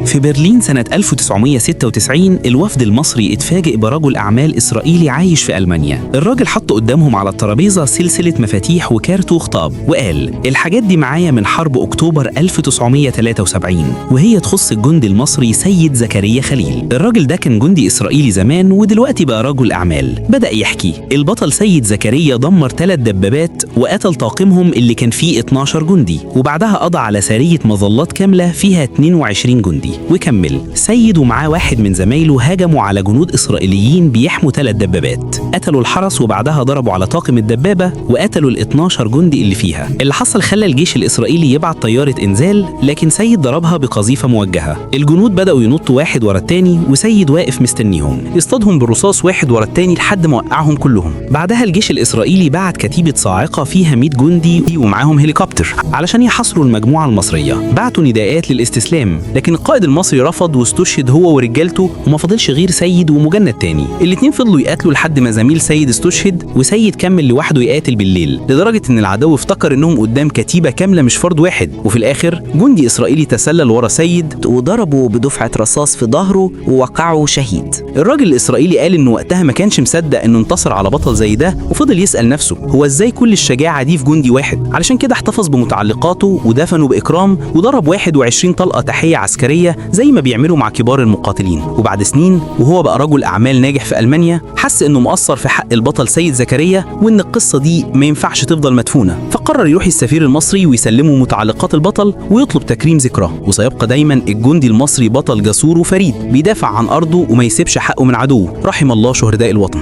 في برلين سنة 1996 الوفد المصري اتفاجئ برجل أعمال إسرائيلي عايش في ألمانيا. الراجل حط قدامهم على الترابيزة سلسلة مفاتيح وكارت وخطاب، وقال الحاجات دي معايا من حرب أكتوبر 1973، وهي تخص الجندي المصري سيد زكريا خليل. الراجل ده كان جندي إسرائيلي زمان ودلوقتي بقى رجل أعمال. بدأ يحكي البطل سيد زكريا دمر 3 دبابات وقتل طاقمهم اللي كان فيه 12 جندي، وبعدها قضى على سرية مظلات كاملة فيها 22 جندي. وكمل سيد ومعاه واحد من زمايله هاجموا على جنود إسرائيليين بيحموا 3 دبابات، قتلوا الحرس وبعدها ضربوا على طاقم الدبابة وقتلوا ال 12 جندي اللي فيها. اللي حصل خلى الجيش الإسرائيلي يبعت طيارة إنزال، لكن سيد ضربها بقذيفة موجهة. الجنود بدأوا ينطوا واحد ورا التاني وسيد واقف مستنيهم، يصطادهم بالرصاص واحد ورا التاني لحد ما وقعهم كلهم. بعدها الجيش الإسرائيلي بعت كتيبة صاعقة فيها 100 جندي ومعاهم هليكوبتر علشان يحاصروا المجموعة المصرية. بعتوا نداءات للاستسلام، لكن القائد المصري رفض واستشهد هو ورجالته، وما فاضلش غير سيد ومجند تاني. الاتنين فضلوا يقاتلوا لحد ما زميل سيد استشهد، وسيد كمل لوحده يقاتل بالليل، لدرجة إن العدو افتكر إنهم قدام كتيبة كاملة مش فرد واحد. وفي الآخر جندي إسرائيلي تسلل ورا سيد وضربه بدفعة رصاص في ظهره ووقعه شهيد. الراجل الإسرائيلي قال إنه وقتها ما كانش مصدق إنه انتصر على بطل زي ده، وفضل يسأل نفسه هو إزاي كل الشجاعة دي في جندي واحد. علشان كده احتفظ بمتعلقاته ودفنه بإكرام، وضرب 21 طلقة تحية عسكرية زي ما بيعملوا مع كبار المقاتلين. وبعد سنين وهو بقى رجل أعمال ناجح في ألمانيا، حس إنه مقصر في حق البطل سيد زكريا، وإن القصة دي ما ينفعش تفضل مدفونة. فقرر يروح السفير المصري ويسلمه متعلقات البطل ويطلب تكريم ذكراه. وسيبقى دايما الجندي المصري بطل جسور وفريد، بيدافع عن أرضه وما يسيبش حقه من عدوه. رحم الله شهداء الوطن.